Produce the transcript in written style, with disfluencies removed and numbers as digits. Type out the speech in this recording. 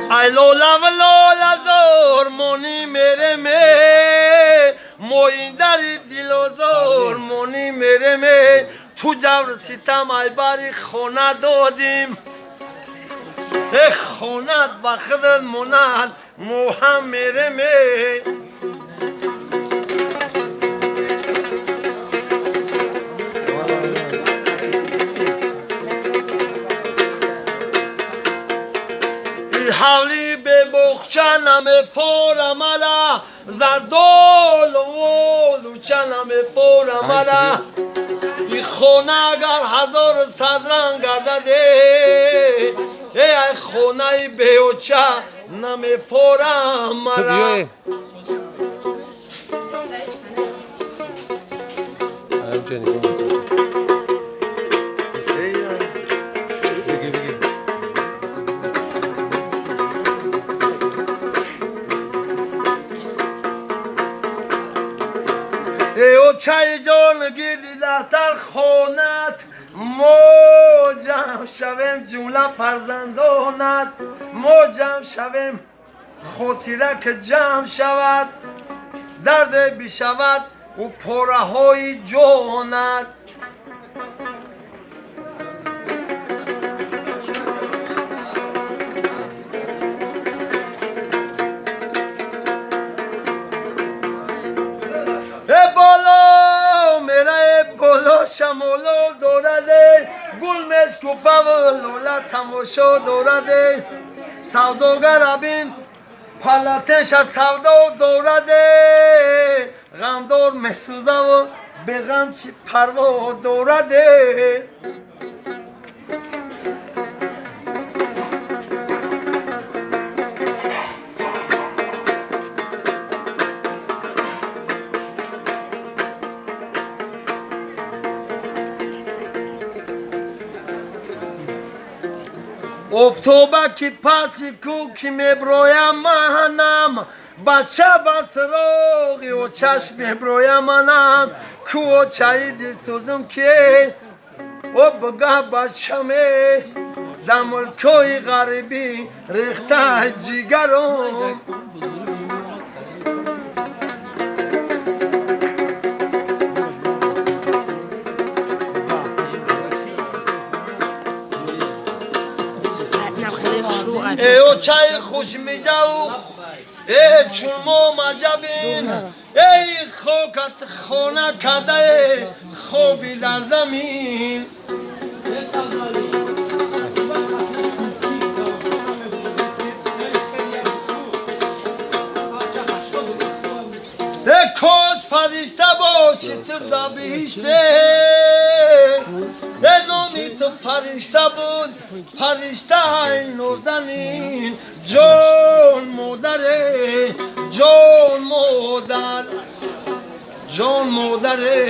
Ай лола ва лола зор мони мереме, моиндари дилозор мони мереме. Ту ҷавр ситам ай бари хона додим, э хонат ба худат монад, мо ҳам мереме. Ҳавли бебоғча намефорамала, зардолу луча намефорамала. И хона агар ҳазору сад ранг гардаде, э ай хонаи беоча намефорамала. Эй очаи ҷон, гирди дастархонат мо ҷамъ шавем, ҷумла фарзандонат мо ҷамъ шавем, хотира ки ҷамъ шавад, дарде бишавад ӯ пораҳои ҷонат. Э боло мера, э боло шамоло дораде, гул мешкуфаву лола тамошо дораде. Савдогара бин, палатеша савдо дораде, ғамдор месӯзаву беғам чӣ парво дораде. Офтоба ки паси кӯ ки меброям манам, бача ба сироғи очаш меброям манам. Ку очаи дилсӯзум ки о буга бачаме, дар мулкҳои ғарибӣ рехта ҷигаром. Эй очаи хушмиҷаву э чун мо маҷабин, эй хокат хона кардае хоби дар замин. Э кош фаришта бошӣ ту дар биҳиште, э номи ту фаришта буд, фариштаи нозанин. Ҷон модаре, ҷон модар, ҷон модаре.